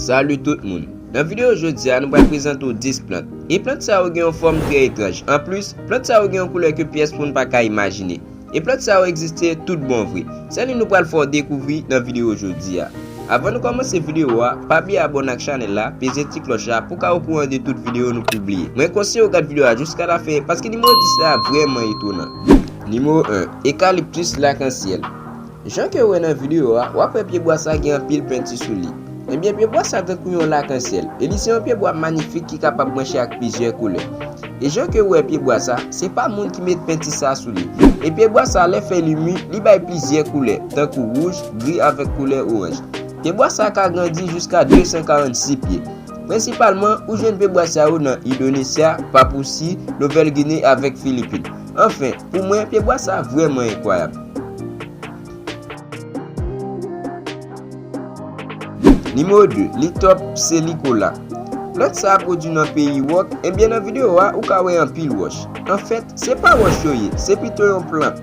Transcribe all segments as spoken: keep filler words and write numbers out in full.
Salut tout moun! Nan videyo jodi a, nou pral prezante w dis plant. E plant sa yo gen yon fòm trè etranj. Anplis, plant sa yo gen yon koulè ke pyès moun pa ka imajine. E plant sa yo egziste tout bon vre. Se li nou pral fè w dekouvri nan videyo jodi a. Avan nou kòmanse videyo a, pa bliye abòne ak chanèl la, peze ti klòch la pou w ka okouran de tout videyo nou pibliye. Mwen konseye w gad videyo a jiska lafen paske nimewo dis la vrèman etonan. Nimewo en, Eucalyptus lakansyèl. Jan ke w wè nan videyo a, w ap wè pyebwa sa gen anpil penti sou li. Ebyen, pyebwa sa tankou yon lakansyèl, e li se yon pyebwa manifik ki kapab branche ak plizyè koulè. E jan ke w wè pyebwa sa, se pa moun ki met penti sa sou li. E pyebwa sa, lè fèy li mi, li bay plizyè koulè, tankou wouj, gri avèk koulè oranj. Pyebwa sa ka grandi jiska de san karannsis pye. Prensipalman, ou jwenn pyebwa sa yo nan Indonesia, Papousi, Nouvèl Gine avèk Filipin. Anfen, pou mwen, pyebwa sa vrèman enkwayab. Nimewo de, Lithopselicola. Plant sa a pwodui nan peyi Wòk, ebyen nan videyo a, ou ka wè anpil wòch. Anfèt, se pa wòch yo ye, se pito yon plant.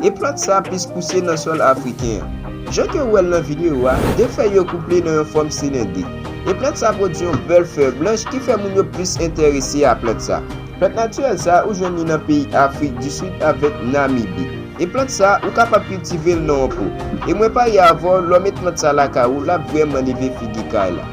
E plant sa a plis pouse nan sòl afriken an. Jan ke w wè l nan videyo a, de fèy yo kouple nan yon fòm silendrik. E plant sa a pwodui yon bèl flè blanch ki fè moun yo plis enterese a plant sa. Plant natirèl sa a, ou jwenn li nan peyi Afrik di Sid avèk Namibi. E plant sa a, ou kapab kiltive l nan yon po. E mwen parye avè w, lè w met plant sa a lakay ou, l ap vrèman leve figi kay la.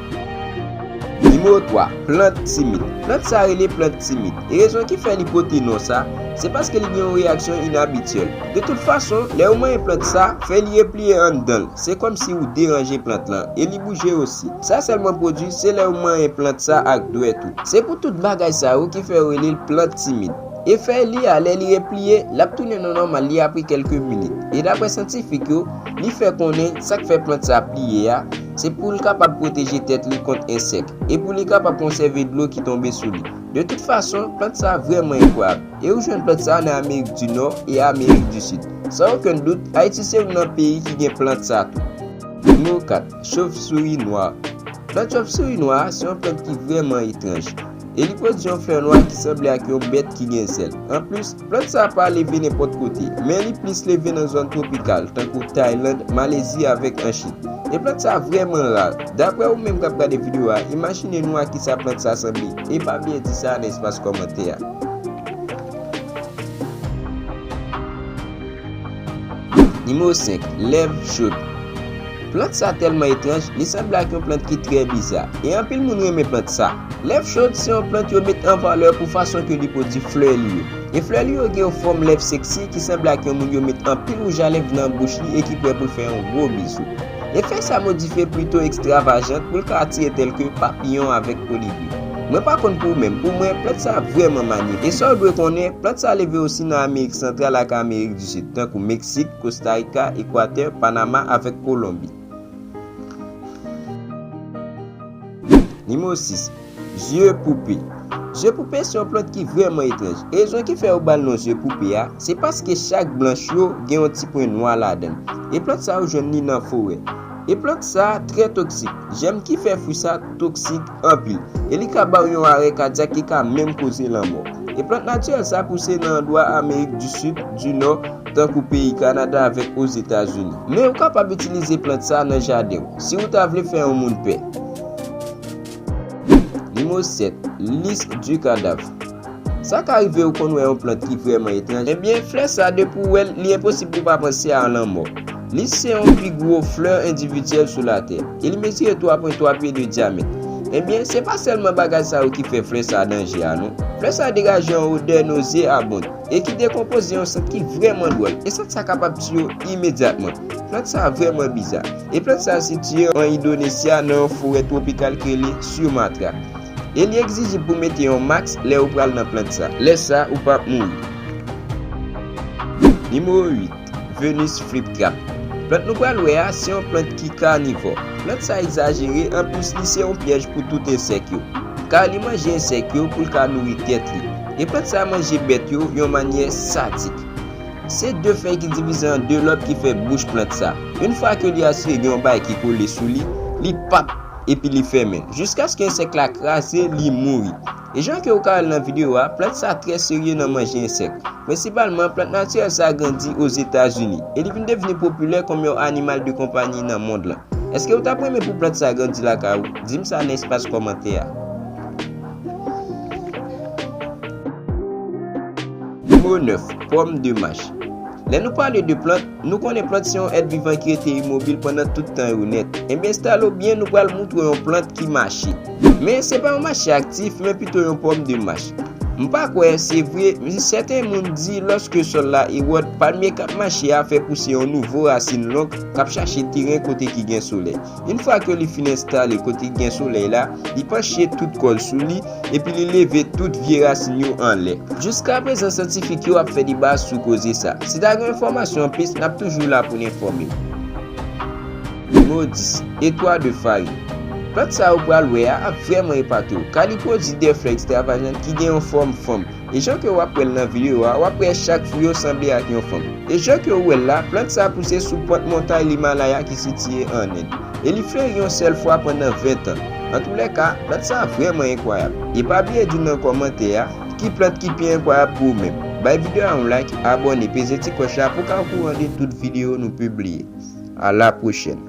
Nimewo twa, plant timid. Plant sa a rele plant timid. E rezon ki fè li pote non sa, se paske li gen yon reyaksyon inabityèl. De tout fason, lè ou manyen plant sa, fèy li repliye anndan l. Se kòmsi ou deranje plant lan, e li bouje osi. Sa sèlman pwodui, se lè ou manyen plant sa ak dwèt ou. Se pou tout bagay sa yo ki fè yo rele l plant timid. E fèy li a, lè li repliye, l ap tounen nan nòmal li apre kèlke minit. E daprè syantifik yo, li fè konnen sa k fè plant sa pliye a, se pou l kapab pwoteje tèt li kont ensèk, e pou li kapab konsève dlo ki tonbe sou li. De tout fason, plant sa vrèman enkwayab. E ou jwenn plant sa nan Amerik di Nò e Amerik di Sid. San okenn dout, Ayiti se youn nan peyi ki gen plant sa tou. Nimewo kat, chauve-souris noire. Plant chauve-souris noire a se yon plant ki vrèman etranj. E li pwodui yon flè nwa ki sanble ak yon bèt ki gen zèl. Anplis, plant sa a pa leve nenpòt kote, men li plis leve nan zòn twopikal, tankou Tayland, Malezi avèk an Chin. E plant sa a vrèman ra. Daprè ou menm k ap gade videyo a, imajine nou a kisa plant sa a sanble. E pa bliye di sa nan espas kòmantè a. Nimewo senk, lèv chod. Plant sa tèlman etranj, li sanble ak yon plant ki trè biza. E anpil moun renmen plant sa. Lèv chod se yon plant yo met an valè pou fason ke li pwodui flè li yo. E flè li yo gen yon fòm lèv seksi ki sanble ak yon moun yo met anpil wouj a lèv nan bouch li e ki prè pou l fè yon gwo bizou. E fèy sa modifye plito ekstravajant pou l ka atire tèlke papiyon avèk kolibri. Mwen pa konn pou ou menm, pou mwen, plant sa vrèman manye. E sa w dwe konnen, plant sa leve osi nan Amerik Santral ak Amerik di Sid, tankou Meksik, Kostarika, Ekwatè, Panama avèk Kolonbi. Nimewo sis, zye poupe. Zye poupe se yon plant ki vrèman etranj. E rezon ki fè yo ba l non zye poupe a, se paske chak branch yo gen yon ti pwen nwa ladan l. E plant sa yo jwenn li nan forè. E plant sa trè toksik. Jèm ki fè fwi sa toksik anpil. E li ka ba w yon arè kadyak ki ka menm koze lanmò. E plant natirèl sa pouse nan andwa Amerik di Sid, di Nò, tankou peyi Kanada avèk Ozetazini. Men ou kapab itilize plant sa nan jaden w, si ou ta vle fè yon moun pè. Nimewo sèt, lys du cadavre. Sa ka rive ou konn wè yon plant ki vrèman etranj. Ebyen, flè sa, depi w wè l, li enposib pou w pa panse a lanmò. Lys se yon pi gwo flè endividyèl sou latè, e li mezire twa pwen twa pye de dyamèt. Ebyen, se pa sèlman bagay sa yo ki fè flè sa danje a non. Flè sa degaje yon odè noze abonn e ki dekonpoze yon sant ki vrèman dwòl, e sant sa kapab tiye w imedyatman. Plant sa vrèman biza. E plant sa sitiye an Indonesia nan yon forè twopikal ki rele Sumatra. E li egzijib pou mete yon mask lè ou pral nan plant sa. Lè sa, ou p ap mouri. Nimewo uit, Venus flytrap. Plant nou pral wè a, se yon plant ki kanivò. Plant sa egzajere, anplis li se yon pyèj pou tout ensèk yo. Kay li manje ensèk yo pou l ka nouri tèt li. E plant sa manje bèt yo yon manyè sadik. Se de fèy ki divize an de lòb ki fè bouch plant sa. Yon fwa ke li asire gen yon bagay ki kole sou li, li pap epi li fèmen. Jiskaske ensèk la kraze, li mouri. E jan ke ou ka wè l nan videyo a, plant sa trè serye nan manje ensèk. Prensipalman, plant natirèl sa grandi Ozetazini, e li vin devni popilè kòm yon animal de konpanyi nan mond lan. Èske w t ap renmen pou plant sa grandi lakay ou? Di m sa nan espas kòmantè a. Nimewo nèf, pòm de mach. Lè nou pale de plant, nou konnen plant se yon èt vivan ki rete imobil pandan tout tan yo nèt. Enben, enstale w byen, nou pral moutre w yon plant ki mache. Men, se pa yon mache aktif, men pito yon pòm de mach. M pa kwè se vre, men sèten moun di lòske sòl la e wòd, palmye k ap mache a fè pouse yon nouvo rasin long k ap chache teren kote ki gen solèy. Yon fwa ke li fin enstale kote ki gen solèy la, li panche tout kò l sou li, epi li leve tout vye rasin yo anlè. Jiskaprezan, syantifik yo ap fè deba sou koze sa. Si ta gen enfòmasyon anplis, n ap toujou la pou n enfòme w. Nimewo dis, etwa de farin. Plant sa ou pral wè a ap vrèman epate w, ka li pwodui de flè ekstravagan ki gen yon fòm fanm. E jan ke w ap wè l nan videyo a, w ap wè chak fwi yo sanble ak yon fanm. E jan ke w wè l la, plant sa pouse sou pant montay Limalaya ki sitiye an End. E li fleri yon sèl fwa pandan ven tan. Antoulèka, plant sa vrèman enkwayab. E pa bliye di m nan kòmantè a, ki plant ki pi enkwayab pou ou menm. Bay videyo a yon like, abòne, peze ti klòch la pou w ka okouran de tout videyo nou pibliye. A la pwochèn.